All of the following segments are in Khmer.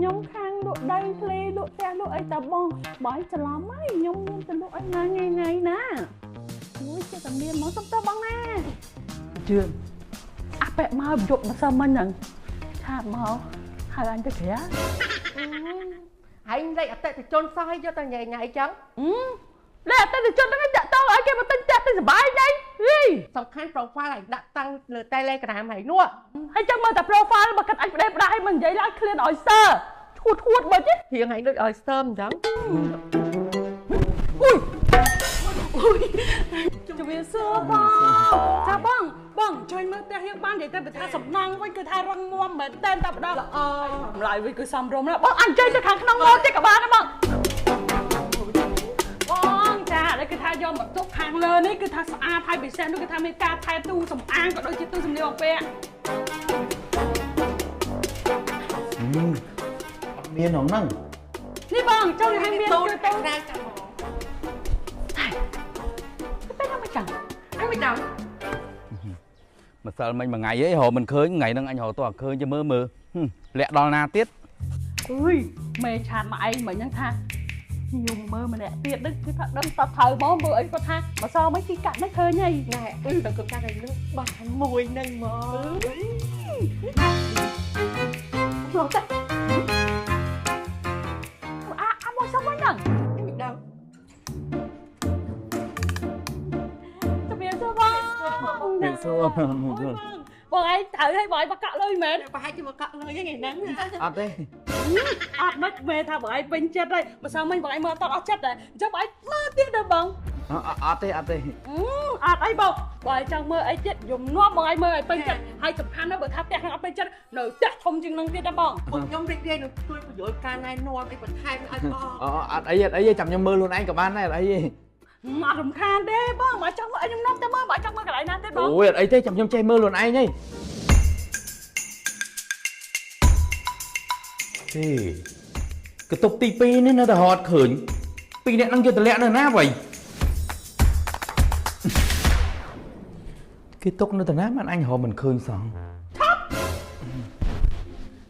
ខ្ញុំខាងលក់ដីធ្លីលក់ផ្ទះលក់អីតាបងបើឲ្យច្រឡំហើយខ្ញុំមានទៅលក់អីណាថ្ងៃថ្ងៃណាមួយចេះតែមានមកសុំទៅបងណា ជឿន អាប៉ែមកយប់ម្សិលមិញហ្នឹងឆាតមកហើយអញទៅក្រៅ ហើយលេខអតិថិជនសោះឲ្យយកតែញ៉ៃញ៉ៃចឹង លេខអតិថិជនហ្នឹងតាក់តងឲ្យគេមកទិញផ្ទះទិញសបាយញ៉ៃហី សំខាន់ profile ឲ្យដាក់តាំងលើ Telegram ហើយនោះ ហើយចឹងមើលតែ profile បើគិតអញផ្ដេសផ្ដាស់ឲ្យមិននិយាយឡើងឃ្លានឲ្យសើឈួតឈួតបើទេ រៀងឲ្យដូចឲ្យស្ទើមអញ្ចឹង អុយអុយជំរាបសួរបងចាបងបងជួយមើលផ្ទះយើងបាននិយាយទៅបើថាសំណង់វិញគឺថារឹងមាំមែនតែនតែម្ដង ល្អ តម្លៃវិញគឺសមរម្យណាស់បងអញ្ជើញទៅខាងក្នុងមើលទៀតក៏បានដែរបងបងចាឥឡូវគឺថាយកមកទុកខាងលើនេះគឺថាស្អាតហើយពិសេសនោះគឺថាមានការថែទូសម្អាងក៏ដូចជាទូសម្លៀកបំពាក់ អត់មានក្នុងហ្នឹង នេះបងចូលឲ្យមាន ទូ គឺ ទៅ ទៅ ក្រៅចាំហ្មង តែពេលណាមកចាំ អញមិនដឹង ម្សិលមិញមួយថ្ងៃអីរកមិនឃើញថ្ងៃហ្នឹងអញរកតោះឃើញទៅមើលមើលហឹមលាក់ដល់ណាទៀត អុយមេឆាតមកឯងមិញហ្នឹងថាខ្ញុំមើលម្នាក់ទៀតហ្នឹងគឺថាដឹងតត្រូវមកមើលអីគាត់ថាម្សិលមិញជីកាត់ហ្នឹងឃើញហើយ ណែអឺដល់គាត់កាត់ឲ្យនឹងបានមួយហ្នឹងហ្មង លោកតែអាអាមកសុំវិញហ្នឹង អញមិនដឹង ជំរាបសួរបង មានសួរ បងឯងត្រូវឲ្យបងឯងមកកាក់លុយមែន ប្រហែលជាមកកក់លុយថ្ងៃហ្នឹង អត់ទេ អត់មិនមែនថាបងឯងពេញចិត្តហើយម្សិលមិញបងឯងមើលអត់អស់ចិត្តដែរអញ្ចឹងបងឯងមើលទៀតដល់បង អត់ទេអត់ទេ អត់អីបងបងឯងចង់មើលអីទៀតយំនាំបងឯងមើលឲ្យពេញចិត្តហើយសំខាន់ណាស់បើថាផ្ទះហ្នឹងអត់ពេញចិត្តនៅផ្ទះធំជាងនឹងទៀតណាបង ពួកខ្ញុំរីករាយនឹងជួយបញ្យល់ការណែនាំអីបន្ថែមឲ្យបង អត់អីអត់អីចាំខ្ញុំមើលខ្លួនឯងក៏បានដែរអត់អីទេ អត់រំខានទេបងបើចង់មើលអីខ្ញុំនាំទៅមើលបើចង់មើលកន្លែងណាទៀតបង អូយអត់អីទេចាំខ្ញុំចេះមើលខ្លួនឯងហីទេកតុបទី2នេះនៅតែរត់ឃើញពីរអ្នកហ្នឹងយកតម្លាក់នៅណាវ៉ៃគេទុកនៅតាណាបានអញរកមិនឃើញសោះ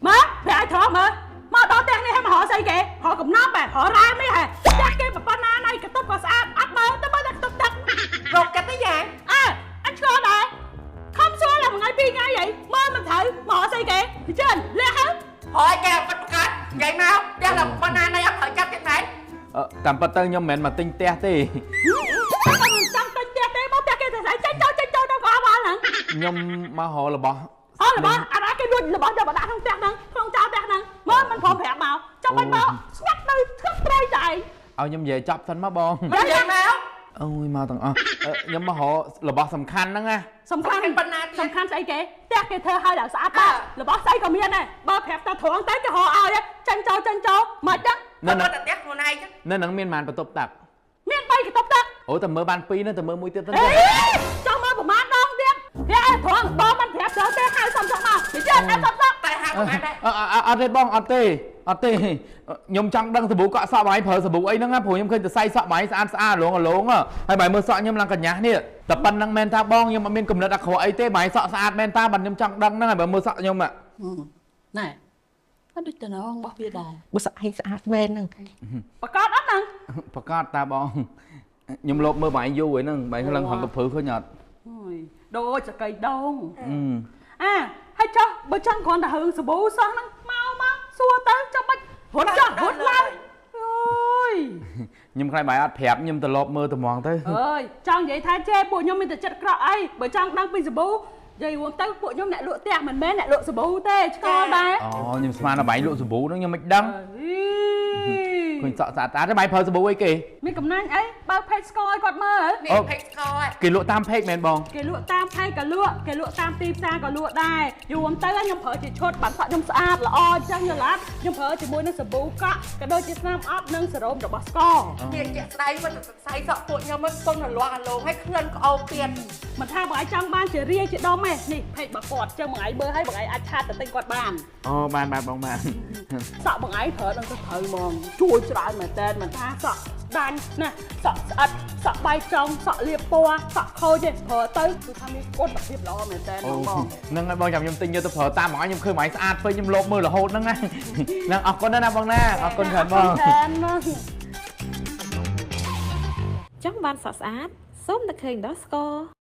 មកព្រះឲ្យត្រង់មើលមកដល់ផ្ទះនេះឲ្យមករកស្អីគេរកកំណប់បែរករ៉ែនេះហ៎ផ្ទះគេប៉ុណ្ណាណៃកតុបក៏ស្អាតអត់មើលទៅមើលតែកតុបទឹករ កកាត់ទៅយ៉ាង អើអញឆ្ងល់ដែរខំសួរឡើងមួយថ្ងៃពីរថ្ងៃហីមើលមិនត្រូវមករកស្អីគេពិចិនលះហើយ ហើយគេប៉ិតប្រកាសនិយាយមកផ្ទះឡើងប៉ុណ្ណាណៃអត់ត្រូវចាប់ទៀតមែន តាមពិតទៅខ្ញុំមិនមែនមកទិញផ្ទះទេ តែមិនចង់ទៅផ្ទះទេមកផ្ទះគេទៅស្អីចេញចូលចេញចូលទៅក៏អត់បានហ្នឹង ខ្ញុំមករករបស់ អត់របស់អត់គេលួចរបស់យកមកដាក់ក្នុងផ្ទះហ្នឹងក្នុងចោលផ្ទះហ្នឹងមើលមិនព្រមប្រាប់មកចាំបាច់មកស្ងាត់នៅស្ងាត់ព្រៃតែឯង ឲ្យខ្ញុំនិយាយចប់សិនមកបង និយាយមក អូយមកទាំងអស់ខ្ញុំមករករបស់សំខាន់ហ្នឹងណា សំខាន់ ប៉ុណ្ណាទៀត សំខាន់ស្អីគេផ្ទះគេធ្វើឲ្យឡើងស្អាតបារបស់ស្អីក៏មានដែរបើប្រាប់តែត្រង់ទៅគេរកឲ្យចេញចូលចេញចូលមកចឹង នៅ គាត់តែផ្ទះខ្លួនឯងចឹង នៅហ្នឹងមានប៉ុន្មានបន្ទប់ទឹក មាន3កន្ទប់ទឹក អូតែមើលបាន2ហ្នឹងតែមើលមួយទៀតទៅ អេចង់មើលប្រមាណដងទៀតប្រាប់ឲ្យត្រង់បងមិនប្រាប់ត្រូវទេហៅសំសក់មកនិយាយហៅសំសក់ តែហៅប្រហែលដែរ អត់ទេបងអត់ទេអត់ទេខ្ញុំចង់ដឹងសាប៊ូកក់សក់បងឯងប្រើសាប៊ូអីហ្នឹងណាព្រោះខ្ញុំឃើញតែសៃសក់បងឯងស្អាតស្អាតលងលងហើយបងមើលសក់ខ្ញុំឡើងកញ្ញាស់នេះតែប៉ុណ្្នឹងមែនថាបងខ្ញុំអត់មានកំណត់អាក្រក់អីទេបងឯងសក់ស្អាតមែនតាបាទខ្ញុំចង់ដឹងហ្នឹងហើយបើមើលសក់ខ្ញុំ ណែអត់ដូចតំណងរបស់វាដែរ បើស្អែកស្អាតមែនហ្នឹង ប្រកាសអត់ហ្នឹង ប្រកាសតាបងខ្ញុំលបមើលបងឯងយូរហើយហ្នឹងបងឯងឡើងហងកពើឃើញអត់ អើយដូចសកៃដងអាហើយចុះបើចង់គ្រាន់តែរឿងសាប៊ូសោះហ្នឹងមកមកសួរទៅចាំបាច់រត់ចុះរត់ឡើងអើយ ខ្ញុំខ្លាចបងឯងអត់ប្រាប់ខ្ញុំទៅលបមើលត្មងទៅ អើយចង់និយាយថាចេះពួកខ្ញុំមានតែចិត្តក្រក់អីបើចង់ដឹងពីសាប៊ូនិយាយរួមទៅពួកខ្ញុំអ្នកលក់ផ្ទះមិនមែនអ្នកលក់សាប៊ូទេឆ្ងល់ដែរ អូខ្ញុំស្មានតែបងឯងលក់សាប៊ូហ្នឹងខ្ញុំមិនដឹង អើយ ឃើញសក់ស្អាតស្អាតទេបងឯងប្រើសាប៊ូអីគេ មានកំណាញ់អីបើផេកស្ករឲ្យគាត់មើលហ៎ នេះផេកស្ករ គេលក់តាម page មែនបង គេលក់តាមផេកក៏លក់គេលក់តាមទីផ្សារក៏លក់ដែរយូរទៅខ្ញុំប្រើជាឈុតបានសក់ខ្ញុំស្អាតល្អអញ្ចឹងយល់អត់ខ្ញុំប្រើជាមួយនឹងសាប៊ូកក់ក៏ដូចជាស្នាមអប់និងសេរ៉ូមរបស់ស្ករ នេះជាក់ស្ដែងមិនសរសៃសក់ពួកខ្ញុំមិនទុនរលាស់អាឡងឲ្យក្លិនក្អូបទៀត មិនថាបងឯងចង់បានជារាយជាដុំទេនេះ page របស់គាត់ចឹងបងឯងមើលឲ្យបងឯងអាច chat ទៅទិញគាត់បាន អូបានបានបងបាន សក់បងឯងប្រើដល់ទៅត្រូវហ្មងជួយច្រើនមែនតើមិនថាសក់ដាញ់ណាសក់ស្អិតសក់បែកចុងសក់លាបពណ៌សក់ខូចទេប្រើទៅគឺថាមានគុណភាពល្អមែនតើ អូ បង ហ្នឹងហើយបងចាំខ្ញុំទិញយកទៅប្រើតាមបងឯងខ្ញុំឃើញបងឯងស្អាតពេកខ្ញុំលោភមើលរហូតហ្នឹងណាហ្នឹងអរគុណណាស់ណាបងណាអរគុណច្រើនបង ច្រើនណាស់ ចង់បានសក់ស្អាតសូមនឹកឃើញដល់ស្ករ។